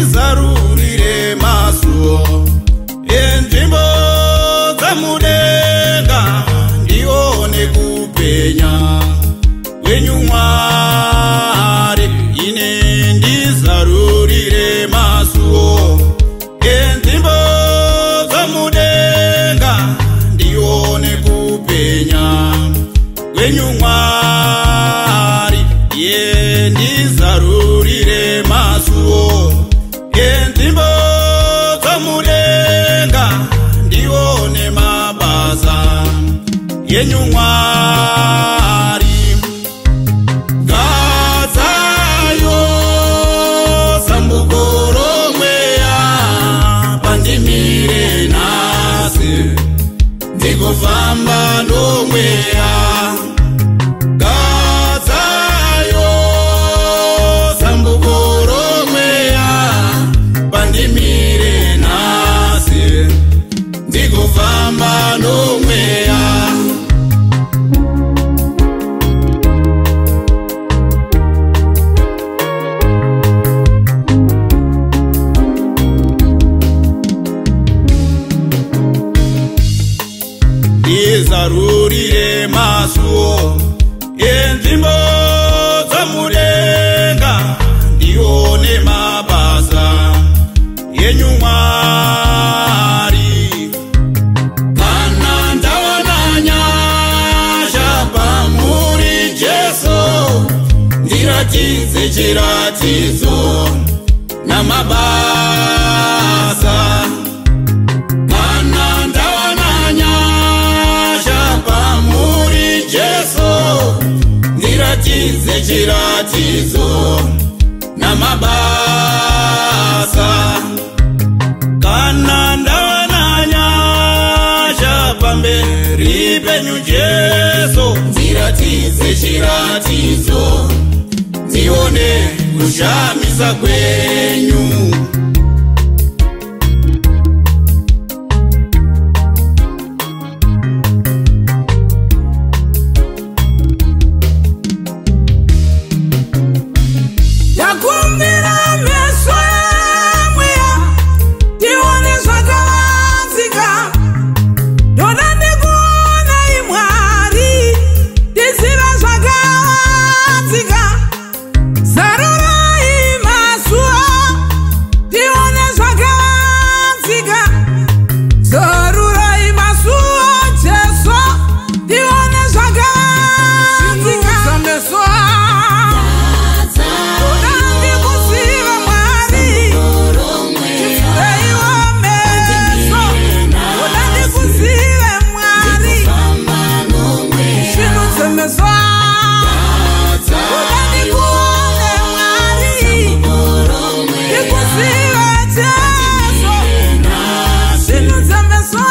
Andizarurire masuo enzvimbo dzamudenga, ndione kupenya kwenyu Mwari. Ine ndizarurire masuo enzvimbo dzamudenga, ndione kupenya kwenyu Mwari. Ye ndizarurire masuo enzvimbo dzamudenga, ndione mabasa yenyu Mwari. Gadzayo zambuko romweya pandimire nhasi, ndigofamba nomweya. Gadzayo zambuko romweya pandimire nhasi, ndigofamba nomweya. Ndizarurire masuo enzvimbo dzamudenga, ndione mabasa yenyu Mwari. Kana ndawana nyasha pamuri Jesu, ndiratidze chiratidzo namabasa. Kana ndawana nyasha pamuri Jesu, ndiratidze chiratidzo namabasa. Kana ndawana nyasha pamberi penyu Jesu, ndiratidze chiratidzo, ndione kushamisa kwenyu. Ndakumbira meso emweya ndione zvakavanzika, ndoda ndikuonai Mwari, ndizive zvakavanzika. Zarurai masuo ndione zvakavanzika, zarurai masuo Jesu, ndione zvakavanzika. Meso ndoda ndikuzive Mwari, chipfureiwo meso, ndoda ndikuzive Mwari, svinudze meso, ndoda ndikuone Mwari, ndikuzive Jesu, svinudze meso.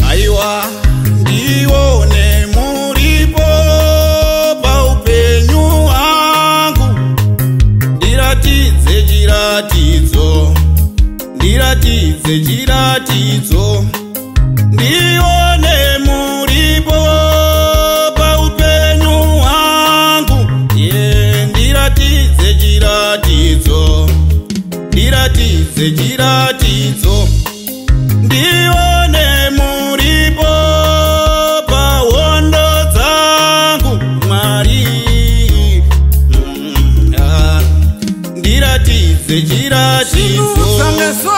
Aiwa ndione muripo paupenyu hwangu, ndiratidze chiratidzo, ndiratidze chiratidzo, ndione muripo paupenyu hwangu. Ye ndiratidze chiratidzo, ndiratidze chiratidzo, ndione muripo pahondo dzangu Mwari. Ndiratidze Svinudza chiratidzo. meso.